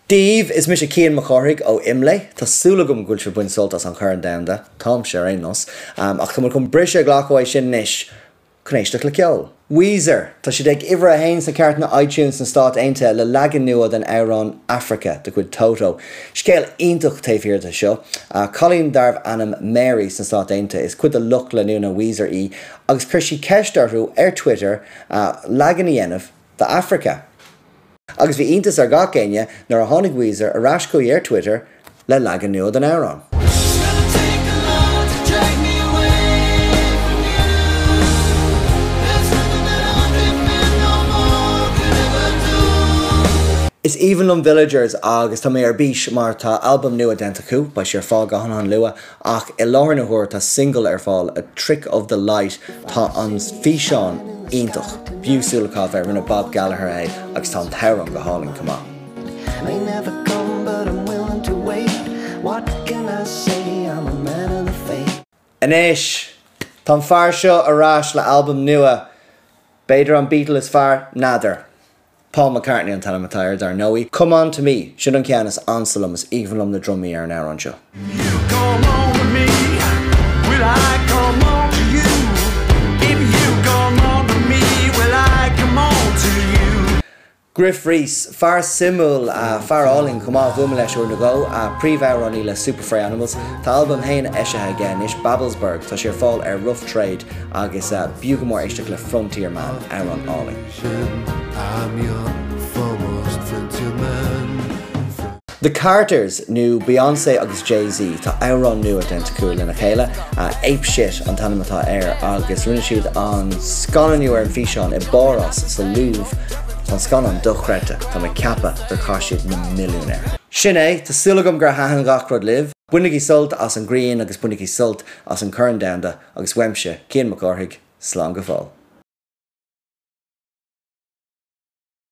Daoibh, is mise Cian Mac Cárthaigh ó IMLÉ. Tá súil agam go bhfuil sibh ag baint sult as an Chorn Domhanda. Táimse ar aon nós. Ach tá muid chun briseadh a ghlacadh uaidh sin anois chun éisteacht le ceol. Weezer, Tá siad ag uimhir a haon sna cairteanna iTunes sna Stáit Aontaithe le leagan nua den amhrán Africa de chuid Toto. Scéal iontach taobh thiar de seo. Cailín darbh ainm Mary sna Stáit Aontaithe, is cuid de lucht leanúna Weezer í agus chuir sí ceist orthu ar Twitter leagan a dhéanamh d'Africa. Agus bhí iontas ar gach éinne nuair a tháinig Weezer ar ais chuici ar Twitter le leagan nua den amhrán. Is aoibhinn liom Villagers agus tá mé ar bís mar tá albam nua déanta acu, beidh sé ar fáil go han-an-luath Ach i láthair na huaire tá single ar fáil, A Trick of the Light, tá an físeán iontach, b'fhiú súil a chaitheamh air, rinne Bob Gallagher é agus tá an t-amhrán go hálainn chomh maith. Anois, tá an fear seo ar ais le albam nua, b'fhéidir an Beatle is fearr? N'fheadar. Paul McCartney an t-ainm atá air, dar ndóigh. Come On To Me, sin an ceann is ansa liom, is aoibhinn liom na drumaí ar an amhrán seo. You come on to me, will I come on to you? If you come on to me, will I come on to you? Gruff Rhys, fear suimiúil, fear álainn chomh maith, bhuail mé leis uair nó dhó, príomhamhránaí le Super Furry Animals. Tá a albam féin eisithe aige anois, Babelsberg, tá sé ar fáil ar Rough Trade agus b'fhiú go mór éisteacht le Frontier Man, amhrán álainn. The Carters, nó Beyoncé agus Jay-Z, tá amhrán nua déanta acu lena chéile, Ape Shit an t-ainm atá air, agus rinne siad an scannánú ar an bhfíseán i bPáras, sa Louvre. Tá an scannán dochreidte, tá mé ag ceapadh gur chaith siad na milliúin air. Sin é, tá súil agam gur thaitin gach rud libh. Bainigí sult as an ghrian agus bainigí sult as an Chorn Domhanda agus uaimse, Cian Mac Cárthaigh, slán go fóill.